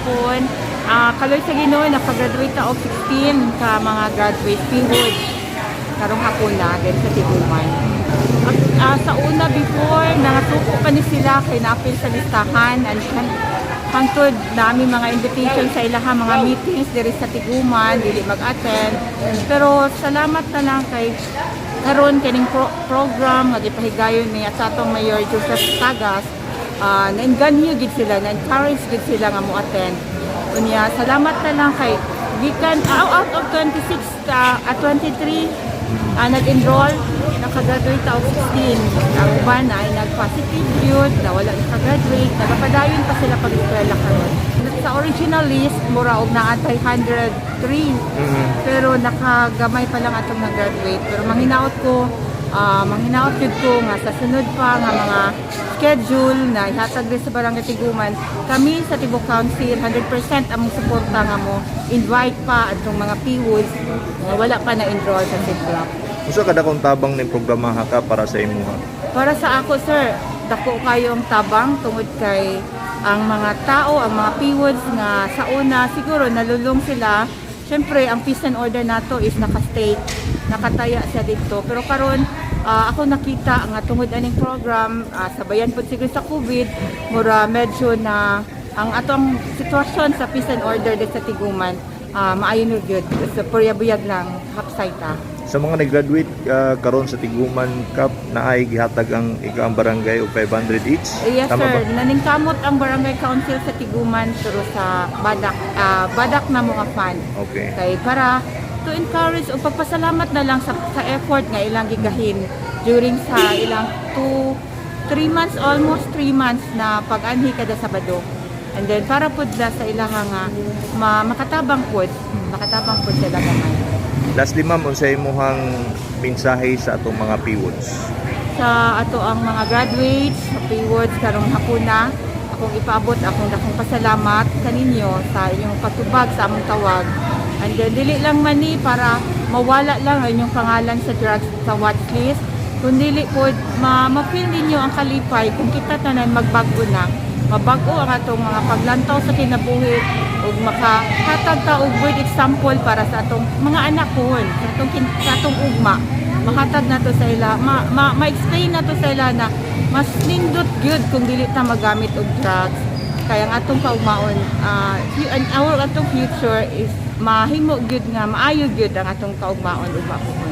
hapon. Kaloy sa Ginoo, nakagraduate ta og 16 ka mga graduate PWUD karong hapon na din sa Tiguman. Sa una before, nangasuko pa ni sila kay naapil sa listahan and hangtod nami mga invitation sa ilaha mga meetings diri sa Tiguman, dili mag-attend. Pero salamat na lang kay karon kining program nga gipahigayon ni sa atong Mayor Joseph Tagas, nainganyo gid sila, na-encourage gid sila nga mo attend. Unya, salamat na lang kay gikan out of 26 at 23 nag-enroll, nakagraduate og 16. Ang uban ay nag-positive yun, na wala nakagraduate, nagapadayon pa sila pag-eskwela karon. Sa original list, mura og naa tay 103. Pero nakagamay pa lang atong nag-graduate. Pero manghinaot jud ko nga sa sunod pa nga mga schedule na ihatag din sa Barangay Tiguman, kami sa Tibok Council 100% among suporta nga mo invite pa atong mga PWUDs nga wala pa na-enroll sa SIGRAP. Unsa kadakong tabang ning programa ka para sa imuha? Para sa ako, sir, dako kayo ang tabang tungod kay ang mga tao, ang mga PWUDs nga sa una siguro nalulong sila. Siyempre, ang peace and order nato is naka-state, nakataya siya dito. Pero karon ako nakita nga tungod aning program, sabayan pud siguro sa COVID, mura medyo na ang atong sitwasyon sa peace and order dito sa Tiguman, maayo na gyud. So, purya-buyag lang, hapsay ta. Sa mga nag-graduate karon sa Tiguman Cup, naay gihatag ang ikaang barangay og 500 each. Yes, Tama sir. ba? Naningkamot ang Barangay Council sa Tiguman through sa Badak na mga fund. Kay para to encourage o pagpasalamat na lang sa effort nga ilang gigahin during sa ilang 2 3 months, almost 3 months na pag-anhi kada Sabado. And then para pud na sa ilaha nga makatabang pud sila gamay. Lastly, ma'am, unsa imuhang mensahe sa atong mga PWUDs? Sa ato ang mga graduates sa PWUDs karong hapuna, akong ipaabot akong dakong pasalamat kaninyo sa inyong pagtubag sa among tawag. And then dili lang man ni para mawala lang ang inyong pangalan sa drugs sa watch list, kundi pod ma-feel ninyo ang kalipay kung kita tanan magbag-o na, mabag-o ang atong mga paglantaw sa kinabuhi ug makahatag ta og good example para sa atong mga anak pohon, sa atong ugma. Mahatag nato sa ila, ma-explain nato sa ila na mas nindot gyud kung dili ta magamit og drugs, kaya ang atong kaugmaon, and our atong future is mahimo gyud nga maayo gyud ang atong kaugmaon ugma pohon.